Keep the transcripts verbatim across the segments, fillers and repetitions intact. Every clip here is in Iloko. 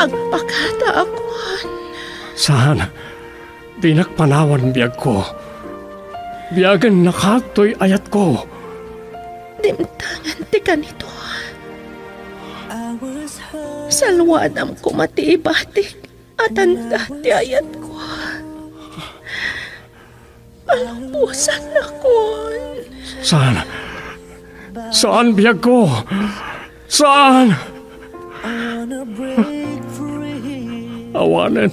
Pakada a kuan. Saan, dinak panawan biagko. Biagen nakatoy ayatko. Dimtengen ti kanito. Salwadam koma ti ibatik a tanda ti ayatko. Palungpusannakon. Saan? Saan, biagko? Saan? Awanen.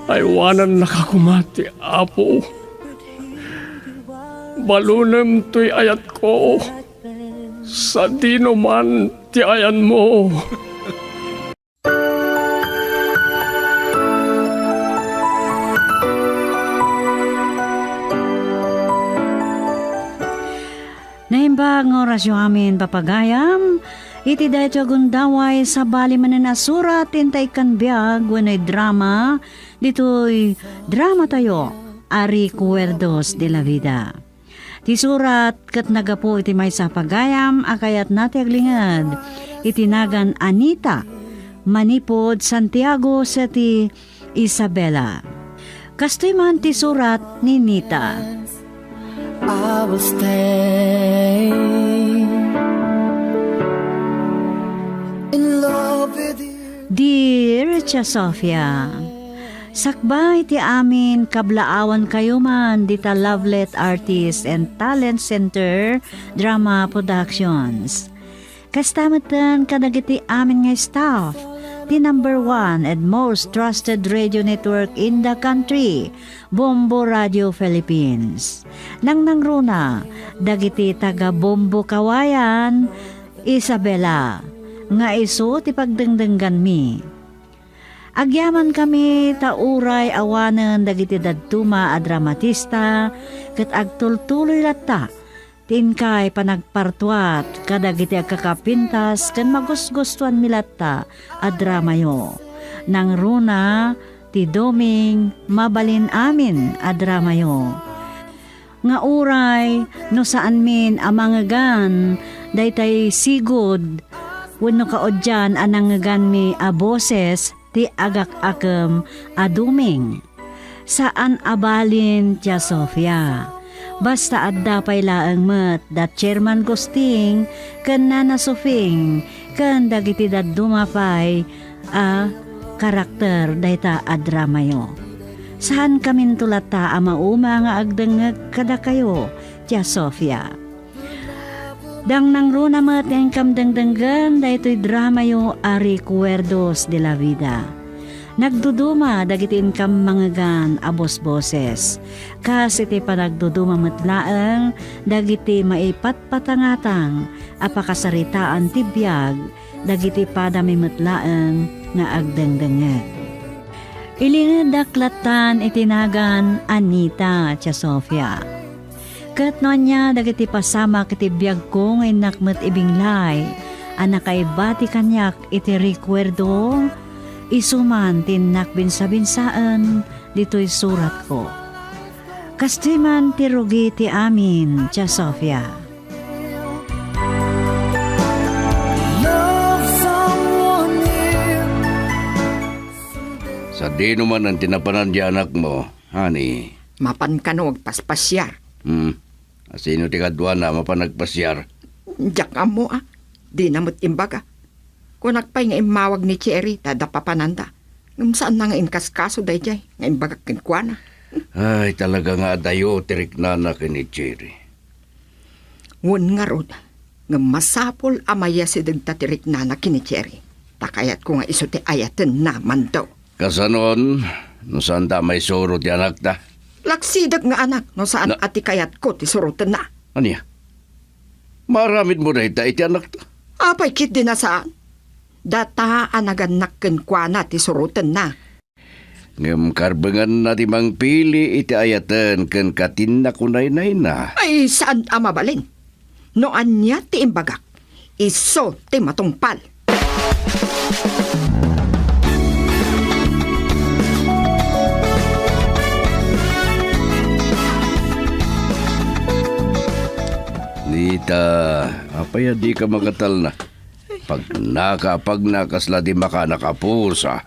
Aywanannaka koma ti Apo. Balunem toy ayatko. Sadino man ti ayanmo. Naimbag nga orasyo amin, papagayam, iti daytoy a gundaway, sabali manen a surat, inta ikkan biag wenno drama, ditoy dramatayo a Recuerdos de la Vida. Ti surat ket naggapu iti maysa a pagayam a kayatna ti aglinged iti nagan Anita, manipud Santiago City, Isabela. Kastoy man ti surat ni Nita. I will stay in love with you. Dear Tia Sofia, sakbay ti amin, kablaawankayo man dita Lovelet Artist and Talent Center Drama Productions. Kasta metten kadagiti amin nga staff ti number one and most trusted radio network in the country, Bombo Radio Philippines. Nangnangruna dagiti taga Bombo Kawayan, Isabela, nga isu ti pagdengdengganmi. Agyamankami ta uray awanen dagiti dadduma a dramatista ket agtultuloy latta ti inkay panagpartuat kadagiti agkakapintas ken magusgustoanmi latta a dramayo. Nangruna ti Doming Mabalin Amin a dramayo. Nga uray no saanmin a mangegan daytay sigud wenno kauddian a nangeganmi a boses ti agak-akem a Doming. Saan a balin, Tia Sofia. Basta adda pay laeng met da Chairman Gusting ken Nana Sofing ken dagiti dadduma pay a karakter dayta a dramayo. Saankaminto latta a mauma nga agdengngeg kadakayo, Tia Sofia. Nangnangruna met nga inkam dengdenggen daytoy dramayo a Recuerdos de la Vida. Nagduduma dagiti inkam mangegan a bosboses, kas iti panagduduma met laeng dagiti maipatpatangatang a pakasaritaan ti biag dagiti padami met laeng nga agdengdengngeg. Ilingedak lattan iti nagan Anita, Tia Sofia. Ket no ania dagiti pasamak iti biagko nga innak met ibinglay a nakaibati kaniak iti rekuerdo, isu man ti innak binsabinsaen ditoy suratko. Kastoy man ti rugi ti amin, Tia Sofia. Love someone new. Sadino manen ti napanan ti anakmo, honey? Mapan kano agpaspasiar. Hmm. Asino ti kaduana a mapan agpasiar? Diak ammo, a. Dina met imbaga. Kunak pay nga immawag ni Cherry ta adda papananda. Ngem saanna nga inkaskaso daydiay nga imbagak kenkuana. Ay, talaga nga adayo ti riknana ken ni Cherry. Wen ngarud, ngem masapul a mayasidegta ti riknana ken ni Cherry. Ta kayatko nga isu ti ayatenna, Mando. Kasanon, no saanta a maisuro ti anakta? Laksidek nga anak, no saan Na- a ti kayatko ti surotenna. Ania? Maaramidmo dayta iti anakta? Apay ketdi a saan? Data a nagannak kenkuana ti surotenna. Ngem karbenganna ti mangpili iti ayaten ken katinna kunaynayna. Ay, saan a mabalin. No ania ti imbagak, isu ti matungpal. Nita, apay a dika makatalna? Pagna ka, pagna, kasla di makanak a pusa.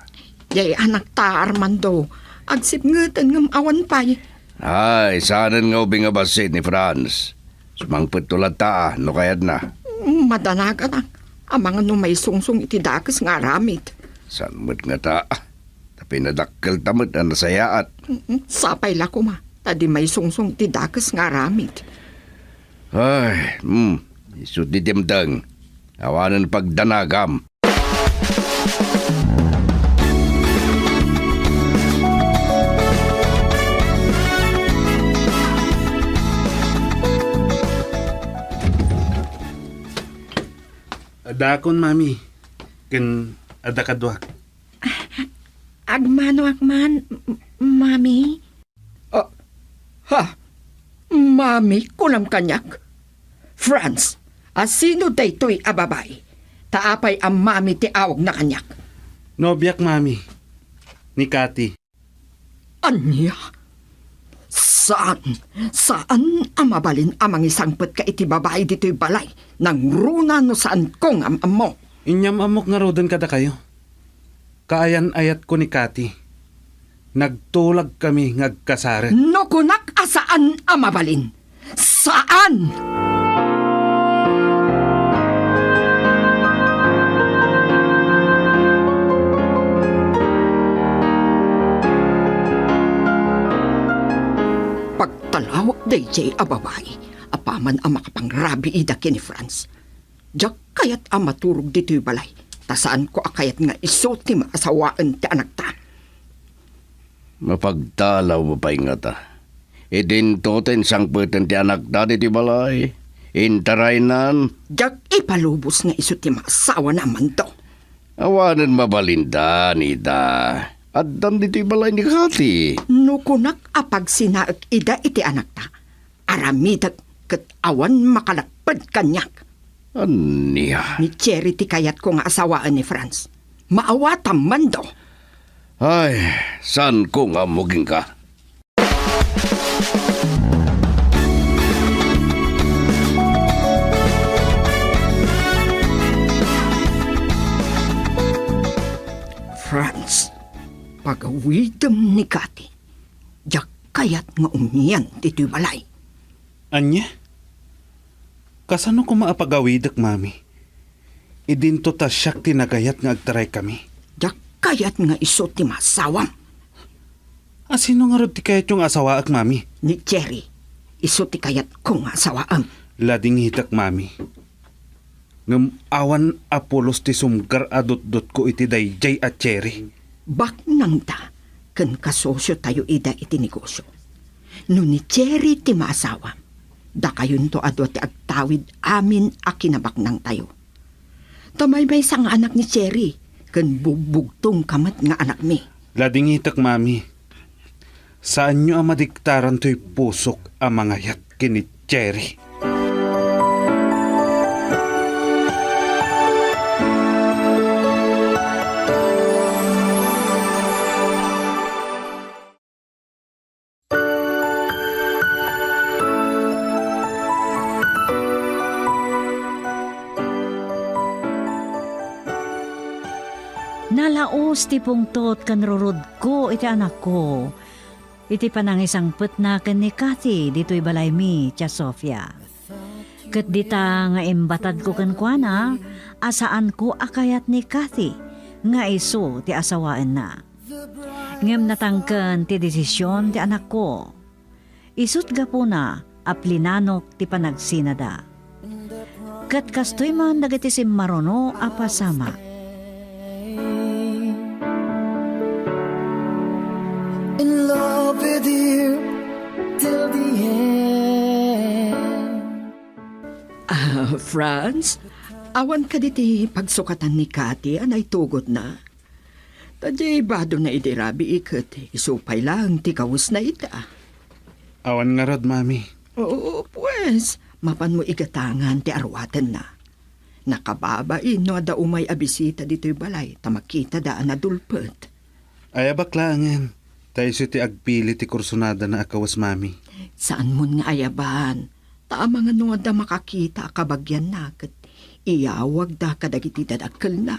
Jay anakta, Armando. Agsipngeten ngem awan pay. Ay, saanen nga ubing a bassit ni Franz. Sumangpetto latta, no kayatna. Madanaganak. Amangan no maisungsong iti dakes nga aramid. Saan met ngata? Ta pinadakkelta met a nasayaat. Mm, sapay la koma, ta di maisungsong iti dakes nga aramid. Ay, hmm, isu ti dimteng. Awanen pagdanagam. Adakon, Mami, ken adda kaduak. Agmanoak man, m-, Mami. Ah, ha? Mami, kunam kaniak? Franz, a sino daytoy a babai? Ta apay a Mami ti awagna kaniak? Nobiak, Mami. Ni Kati. Ania? Saan, saan a mabalin a mangisangpetka iti babai ditoy balay? Nangruna no saanko nga am-ammo. Inyam-ammok ngaruden kadakayo. Kaayan-ayatko ni Kati. Nagtulagkami nga agkasaren. No kunak a saan a mabalin, saan! Pagtalawak daydiay a babai, apaman a makapangrabiida ken ni Franz. Diak kayat a maturog ditoy balay, ta saanko a kayat nga isu ti maasawaen ti anakta. Mapagtalaw pay ngata. Idinto ti insangpeten ti anakta ditoy balay. Intaraynan. Diak ipalubos nga isu ti maasawana, Mando. Awanen mabalinda, Nita. Addan ditoy balay ni Kati. No kunak a pagsinaek ida iti anakta, aramidek ket awan makalapped kaniak. Ania? Ni Cherry ti kayatko nga asawaen ni Franz. Maawatam, Mando. Ay, saanko nga ammo kenka. Franz, pagawidem ni Kati. Diak kayat nga umian ditoy balay. Ania? Kasano koma a pagawidek, Mami? Idinto ta siak ti nagayat nga agtaraykami. Diak kayat nga isu ti maasawam. A sino ngarud ti kayatyo nga asawaek, Mami? Ni Cherry. Isu ti kayatko nga asawaem. Ladingitek, Mami. Ngem awan a pulos ti sumgar a dutdotko iti daydiay a Cherry. Baknangta ken kasosiotayo ida iti negosio. No ni Cherry ti maasawam, dakayonto a dua ti agtawid amin a kinabaknangtayo. Ta maymaysa nga anak ni Cherry, ken bugbugtongka met nga anakmi. Ladingitek, Mami. Saanyo a madiktaran toy pusok a mangayat ken ni Cherry. Nalaus ti pungtot ken rurudko iti anakko iti panangisangpetna ken ni Kathy ditoy balaymi, Tia Sofia. Ket dita nga imbatadko kenkuana a saanko a kayat ni Kathy nga isu ti asawaenna. Ngem natangken ti desisyon ti anakko. Isut' gapuna a plinanok ti panagsinada. Ket kastoy man dagiti simmaruno a pasamak. In love with you till the end. Ah, Franz, awan kadi ti pagsukatan ni Kathy a naitugotna? Ta diay badona idi rabii ket isu pay laeng ti kawesna ita. Awan ngarud, Mami. Oo, pues, mapanmo igatangan ti aruatenna. Nakababain no adda umay a bisita ditoy balay ta makitada a nadulpet. Ayabak laengen, ta isu ti agpili ti kursonadana a kawes, Mami. Saanmon nga ayaban, ta amangan no adda makakita a kabagianna ket Iyawagda kadagiti dadakkelna.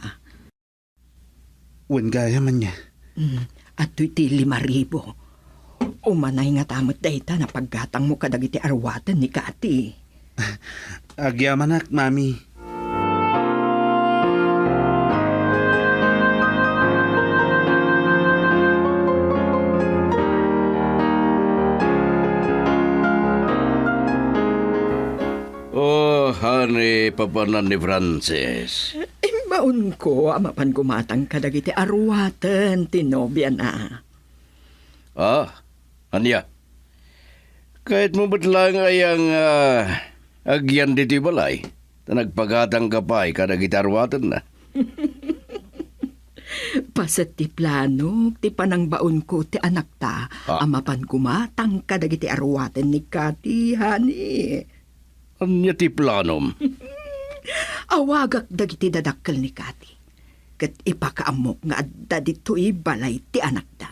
Wen gayam ania? Mm, adtoy ti lima ribu. Umanay ngata met dayta napaggatangmo kadagiti aruaten ni Kati. Agyamanak, Mami. Oh, honey, papanan ni Francis. Imbaonko a mapan gumatang kadagiti aruaten ti nobiana. Ah, ania? Kayatmo met laeng aya nga agyan ditoy balay, ta nagpagatangka pay kadagiti aruatenna. Paset ti planok ti panangbaonko ti anakta Ah. a mapan gumatang kadagiti aruaten ni Kati, honey. Ania ti planom? Awagak dagiti dadakkel ni Kati, ket ipakaammok nga adda ditoy balay ti anakda.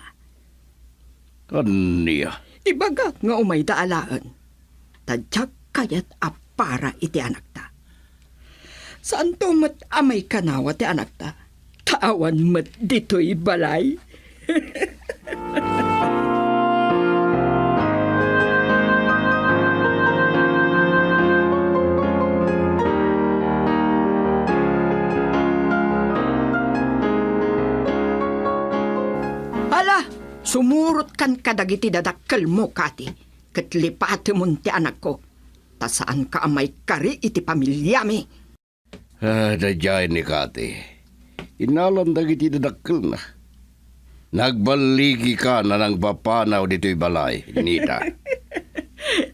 Ania? Ibagak nga umayda alaen, ta diak kayat a para iti anakta. Saanto met a maikanawa ti anakta, ta awan met ditoy balay. Hala, sumurotkan kadagiti dadakkelmo, Kati, ket lipatemon ti anakko, ta saanka a maikari iti pamiliami. Ah, daydiay ni Kati. Inalan dagiti dadakkelna. Nagballigika a nangpapanaw ditoy balay, Nita.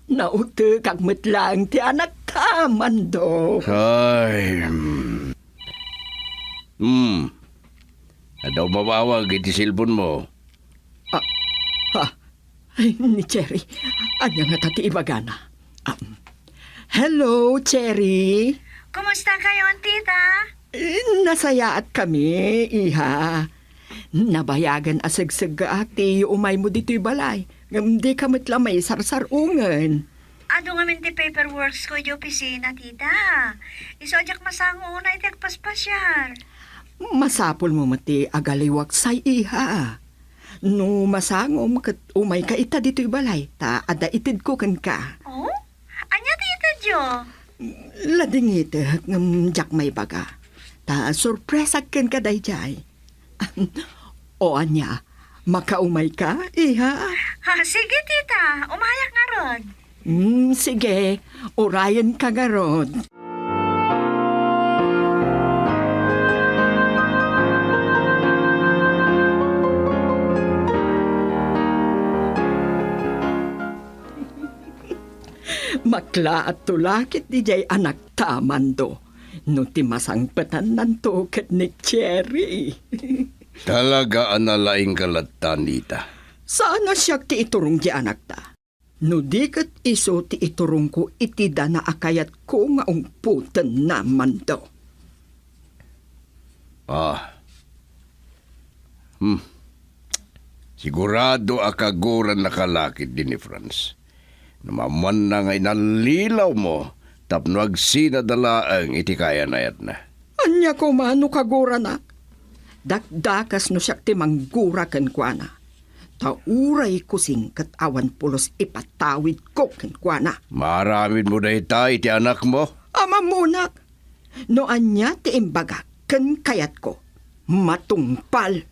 Nautekak met laeng ti anakta, Mando. Ay, hmm. Hmm. Adda umawawag iti cellphone mo. Ah, ha? Ay, ni Cherry. Ania ngata ti ibagana? Ah, hello, Cherry. Kumusta kayon, tita? Eh, nasayaat kami, iha. Nabayagen a segseggaak ti umaymo ditoy balay. Ngem dika met la maisarsar-ongen. Adu ngamin ti paperworks ko idiay opisina, tita. Isu a diak masango unay ti agpaspasiar. Masapulmo met ti agaliwak say, iha. No masangom ket umayka ita ditoy balay, ta adda itedko kenka. Oh? Ania ti itedyo? Ladingitek ngem diak maibaga. Ta sorpresak kenka daydiay. O ania, makaumayka, iha? Ha, sige, tita. Umayak ngarud. Hmm, sige. Urayenka ngarud. Maklaatto la ket diay anakta, Mando, no ti masangpetannanto ket ni Cherry. Talaga a nalaingka latta, Nita. Saan a siak ti iturong diay anakta. No di ket isu ti iturongko iti dana a kayatko nga ungpotenna, Mando. Ah. Hmm. Sigurado a kagurannaka la ketdi ni Franz. No maammoanna nga inallilawmo tapno agsinada laeng iti kaayan-ayatna. Ania koma no kaguranak? Dakdakas no siak ti manggura kenkuana. Ta uray kusing ket awan pulos ipatawidko kenkuana. Maaramidmo dayta iti anakmo? Ammonak. No ania ti imbagak ken kayatko, matungpal.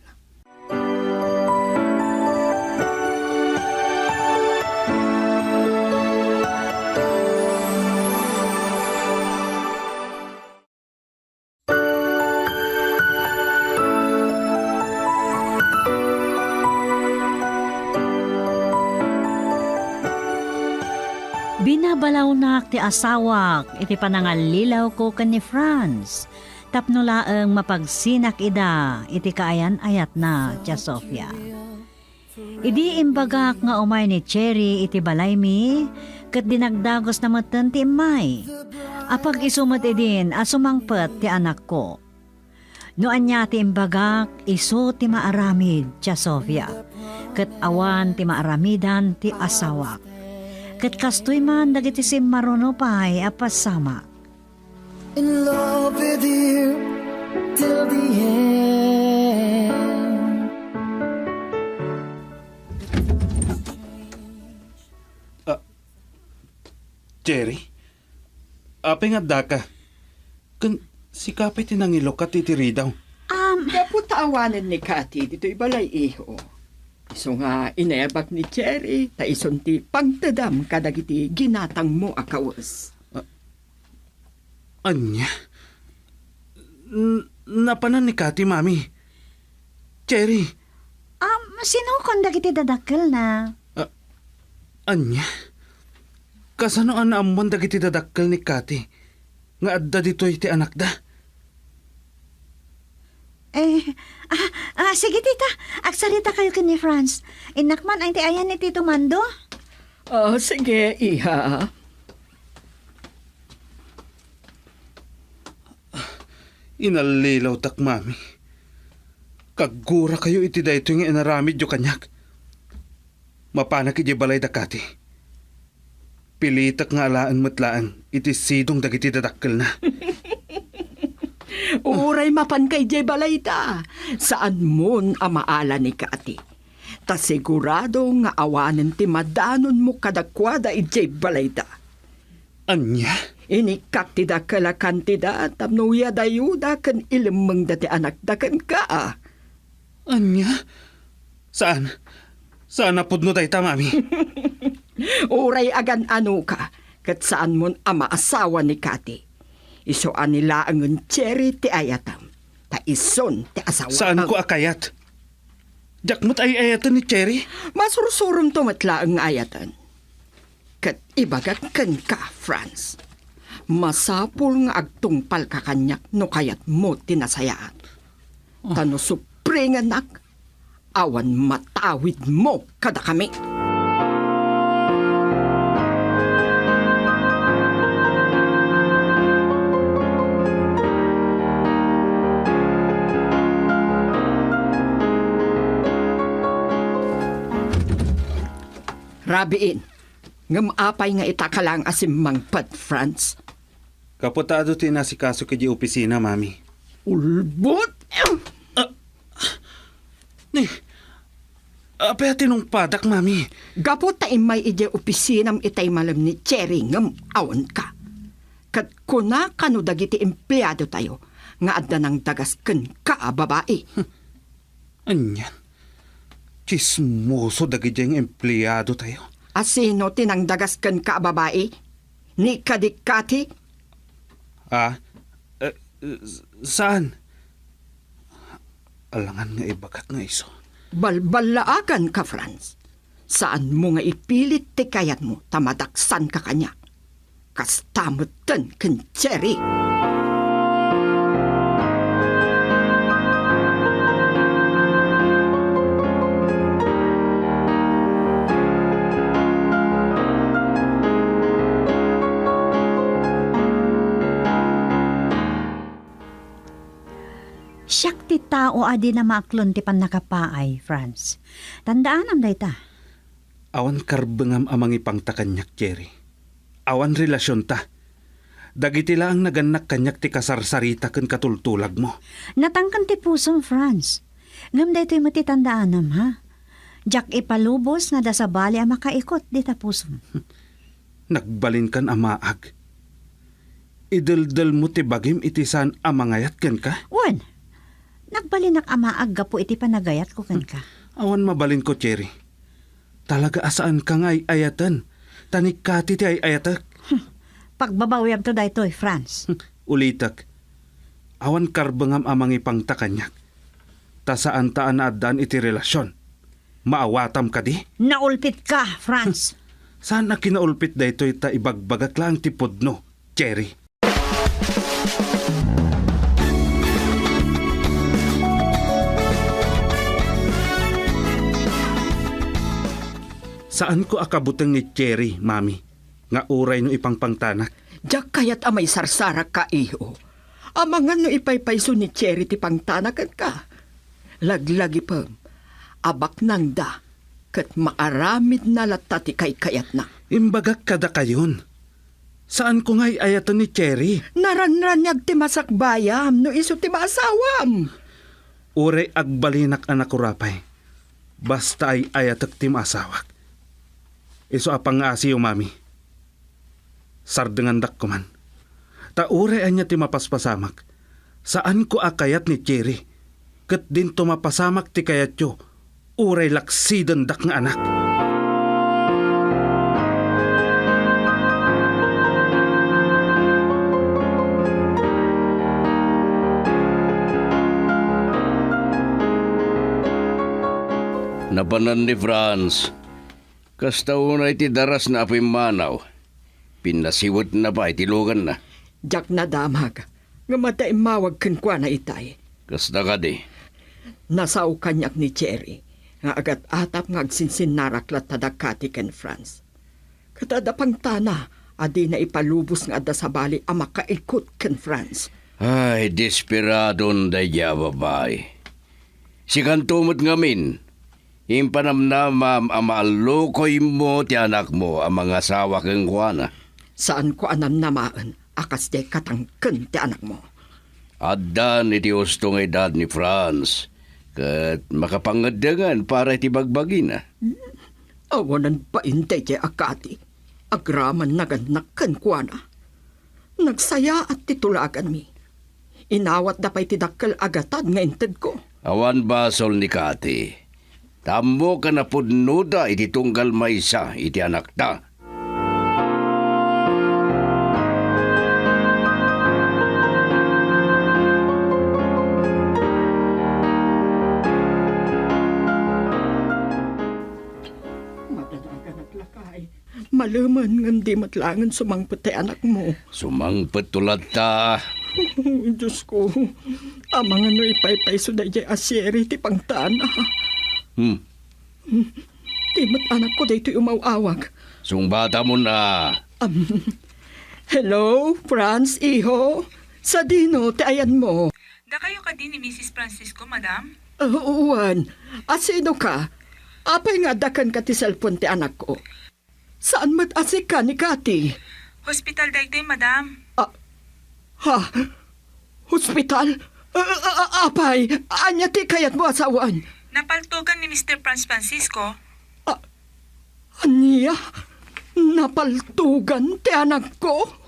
Binabalawnak ti asawak iti panangallilawko ken ni Franz tapno laeng mapagsinak ida iti kaayan-ayatna, Tia Sofia. Idi imbagak nga umay ni Cherry iti balaymi, ket dinagdagosna metten ti immay. Apag-isu met idin a sumangpet ti anakko. No ania ti imbagak, isu ti maaramid, Tia Sofia, ket awan ti maaramidan ti asawak. Ket kastoy man dagiti simmaruno pay a pasamak. In love. Cherry? Apay nga addaka? Ken sika pay ti nangilukat iti ridaw? Um, Gapu ta awanen ni Cathy ditoy balay, iho. Isu nga inayabak ni Cherry, ta isun ti pangtedam kadagiti ginatangmo a kawes. Ania? N-, napanan ni Cathy, Mami. Cherry. Um, sinukon dagiti dadakkelna. A-, ania? Kasano a naammuan dagiti dadakkel ni Cathy nga adda ditoy ti anakda? Eh, ah, ah, sige, tita. Agsarita kayo ken ni Franz. Innak man ay ti ayan ni Tito Mando. Ah, sige, iha. Inallilawtak, Mami. Kaggura kayo iti daytoy nga inaramidyo kaniak. Mapanak idiay balay da Cathy. Pilitek nga alaen met laeng iti sidong dagiti dadakkelna. Uray mapanka idiay balayda, saanmon a maala ni Cathy. Ta sigurado nga awanen ti madanonmo kadakuada idiay balayda. Ania? Inikkak ti dakkel a kantidad tapno uyadayoda ken ilemmengda ti anakda kenka. Ania? Saan? Saan a pudno dayta, Mami? Uray agan-anoka, ket saanmon a maasawa ni Cathy. Isu a ni laengen Cherry ti ayatem, ta isun ti asawa. Saanko a kayat. Diak met ay-ayaten ni Cherry. Masursuromto met laeng nga ayaten. Ket ibagak kenka, Franz, masapul nga agtungpalka kaniak no kayatmo ti nasayaat. Ta no supringennak, awan matawidmo kadakami. Rabiin, ngem apay nga itaka laeng a simmangpet, Franz? Gapu ta adu ti inasikaso idiay opisina, Mami. Ulbod! Ah! Ni, apay a tinungpadak, Mami? Gapu ta immay idiay opisinam itay malem ni Cherry ngem awanka. Ket kuna kano dagiti empleadotayo nga adda nangdagas kenka a babai. Anian? Tsismoso dagidiay nga empleadotayo. A sino ti nangdagas kenka a babai? Ni kadi Cathy? Ah, eh, s-, saan? Alangan nga ibagak nga isu. Balballaaganka, Franz. Saanmo nga ipilit ti kayatmo ta madaksanka kaniak. Kasta metten ken Cherry. Siak ti tao a dina maaklon ti pannakapaay, Franz. Tandaanam dayta. Awan karbengam a mangipangta kaniak, Cherry. Awan relasionta. Dagiti laeng nagannak kaniak ti kasarsarita ken katultulagmo. Natangken ti pusom, Franz. Ngem daytoy met ti tandaanam, ha? Diak ipalubos nga adda sabali a makaikot dita pusom. Nagbalinkan a maag. Ideldelmo ti bagim iti saan a mangayat kenka? Wen, nagbalinak a maag gapu iti panagayatko kenka. Awan mabalinko, Cherry. Talaga a saanka nga ay-ayaten. Ta ni Cathy ti ay-ayatek. Hmm. Pagbabawiamto daytoy, Franz. Hmm. Ulitek. Awan karbengam a mangipangta kaniak. Ta saanta a naaddaan iti relasion. Maawatam kadi? Naulpitka, Franz. Saan a kinaulpit daytoy ta ibagbagak laeng ti pudno, Cherry. Saanko a kabuteng ni Cherry, Mami, nga uray no ipangpangtanak. Diak kayat a maisarsarak ka, iho. Amangan no ipaypayso ni Cherry ti pangtana kenka. Laglagipem, abaknangda, ket maaramidna latta ti kaykayatna. Imbagak kadakayon, saanko nga ay-ayaten ni Cherry. Naranraniag ti masakbayam no isu ti maasawam. Uray agbalinak a nakurapay, basta ay-ayatek ti maasawak. Isu a pangngaasiyo, Mami. Sardengandak koman. Ta uray ania ti mapaspasamak, saanko a kayat ni Cherry, ket dinto mapasamak ti kayatyo uray laksidendak nga anak. Napanan ni Franz. Kasta unay ti darasna a pimmanaw, pinnasiwetna pay ti luganna. Diak nadamag, ngem adda immawag kenkuana itay. Kasta kadi? Nasao kaniak ni Cherry, nga agat-atap nga agsinsinnarak latta da Cathy ken Franz. Ket adda pangtana a dina ipalubos nga adda sabali a makaikut ken Franz. Ay, desperadon daydiay a babai. Sikanto met ngamin, impanamnamam a maallukoymo ti anakmo a mangasawa kenkuana. Saanko a namnamaen a kasdiay katangken ti anakmo. Addan iti husto nga edad ni Franz, ket makapangngeddengen para iti bagbagina. Awanen bain daydiay a Cathy. Agraman nagannak kenkuana. Nagsayaat ti tulaganmi. Inawatda pay ti dakkel a gatad nga intedko. Awan basol ni Cathy. Ta ammok a napudnoda iti tunggal maysa iti anakta. Madadaganak lakay. Malemen ngem di met laengen sumangpet ti anakmo. Sumangpetto latta. Diosko, amangan no ipaypayso daydiay a Cherry ti pangtana. Hmm. Di met anakko daytoy umaw-awag. Sungbatamon a. Am, hello, Franz, iho? Sadino ti ayanmo? Dakayo kadi ni Misis Francisco, madam? Ah, wen. A, sino ka? Apay nga adda kenka ti cellphone ti anakko? Saan met a sika ni Cathy? Hospital daytoy, madam. Ah, ha? Hospital? Ah, ah, ah, apay, ania ti kayatmo a sawen? Napaltogan ni Mister Franz Francisco. Ah, ania? Napaltogan ti anakko?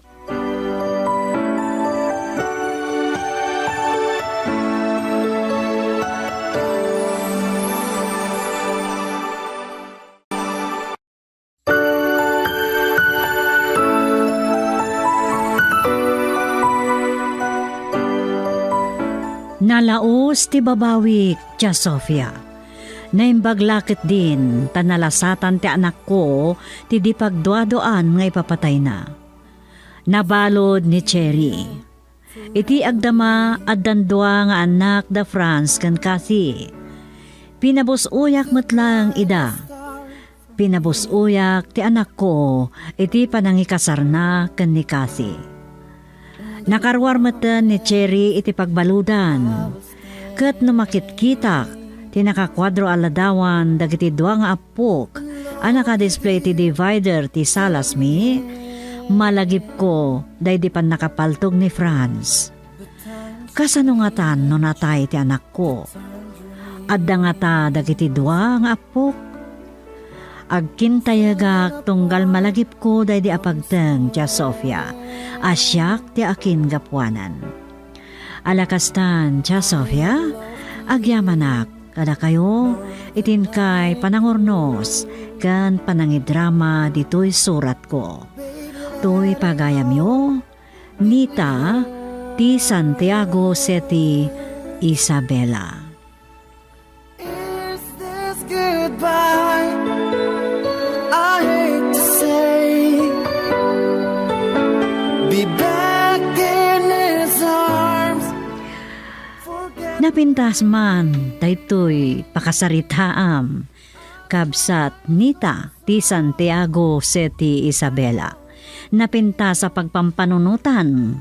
Nalaus ti babawik, Tia Sofia. Naimbag la ketdin ta nalasatan ti anakko ti di pagduaduaan nga ipapatayna. Nabalud ni Cherry. Iti agdama, addan dua nga annak da Franz ken Cathy. Pinabus-oyak met laeng ida. Pinabus-oyak ti anakko iti panangikasarna ken ni Cathy. Nakaruar metten ni Cherry iti pagbaludan. Ket no makitkitak ti nakakuadro a ladawan dagiti dua nga appok a nakadisplay iti divider ti salasmi, malagipko daydi pannakapaltog ni Franz. Kasano ngatan no natay ti anakko? Adda ngata dagiti dua nga appok? Agkintayegak tunggal malagipko daydi a pagteng, Tia Sofia, a siak ti akingapuanan. Ala kastan, Tia Sofia, agyamanak kadakayo iti inkay panangurnos ken panangidrama ditoy suratko. Toy pagayamyo, Nita, ti Santiago City, Isabela. Is this goodbye? I hate to say, be back in his arms. Napintas man daytoy pakasaritaam, kabsat Nita ti Santiago City, Isabela. Napintas a pagpampanunotan.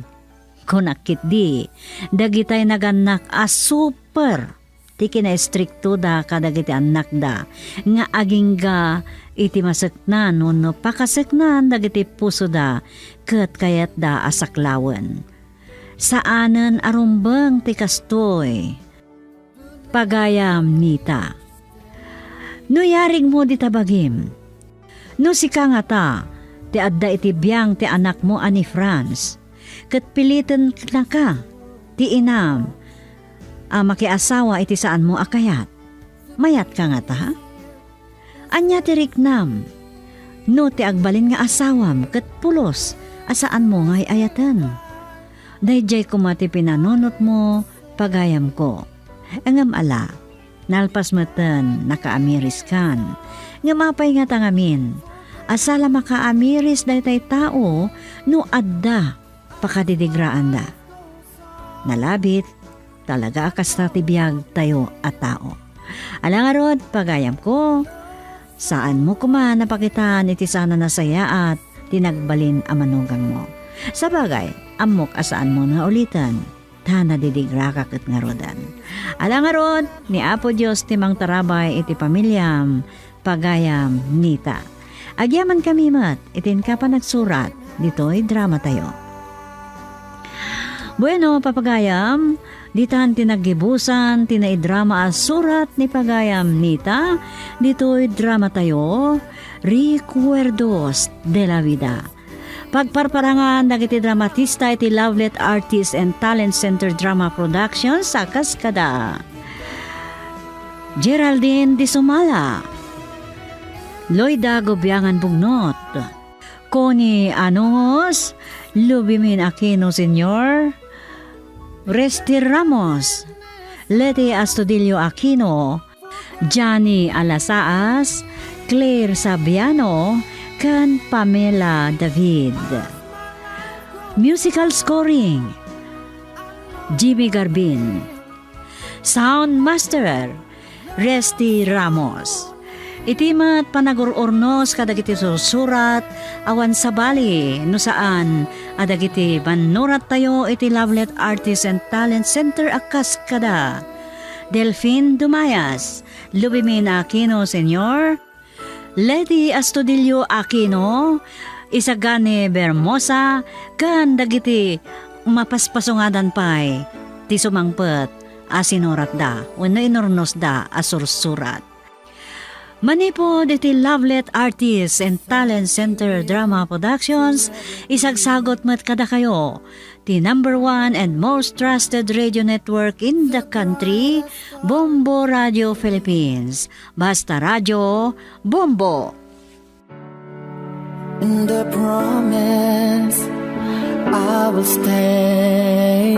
Kunak ketdi, dagitay nagannak a super ti kinaistriktoda kadagiti annakda nga agingga iti maseknan wenno pakaseknan dagiti pusoda ket kayatda a saklawen. Saanen a rumbeng ti kastoy. Pagayam, Nita. No yarigmo dita bagim, no sika ngata ti adda iti biang ti anakmo a ni Franz, ket pilitennaka ti inam a makiasawa iti saanmo a kayat. Mayatka ngata? Ania ti riknam no ti agbalin nga asawam ket pulos a saanmo nga ay-ayaten? Daydiay koma ti pinanunotmo, pagayamko. Ngem ala, nalpas metten nakaamiriskan. Ngem apay ngata ngamin a sala makaamiris daytay tao no adda pakadidigraanda? Nalabit, talaga a kasta ti biagtayo a tao. Ala ngarud, pagayamko, saanmo koma napakitaan iti saan a nasayaat ti nagbalin a manugangmo. Sabagay, ammok a saanmo nga uliten, ta nadidigraka ket ngaruden. Ala ngarud, ni Apo Dios ti mangtarabay iti pamiliam, pagayam Nita. Agyamankami met iti inka panagsurat ditoy dramatayo. Bueno, papagayam, ditan ti naggibusan ti naidrama a surat ni pagayam Nita ditoy dramatayo, Recuerdos de la Vida. Pagparparangan dagiti dramatista iti Lovelet Artist and Talent Center Drama Productions a kas kada Geraldine de Sumala, Loida Gubiangan Bugnot, Connie Anungos, Lubimin Aquino Senior, Resty Ramos, Leti Astudillo Aquino, Johnny Alasaas, Claire Sabiano, ken Pamela David. Musical scoring, Jimmy Garbin. Sound master, Resty Ramos. Iti met panagur-urnos kadagiti sursurat, awan sabali no saan a dagiti mannurattayo iti Lovelet Artist and Talent Center a kas kada Delfin Dumayas, Lubimin Aquino Senior, Leti Astudillo Aquino, Isagani Bermosa, ken dagiti mapaspasungadan pay ti sumangpet a sinuratda wenno inurnosda a sursurat. Manipud iti Lovelet Artist and Talent Center Drama Productions, isagsagot met kadakayo ti number one and most trusted radio network in the country, Bombo Radio Philippines. Basta Radio, Bombo! And I promise I will stay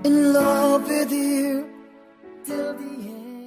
in love with you till the end.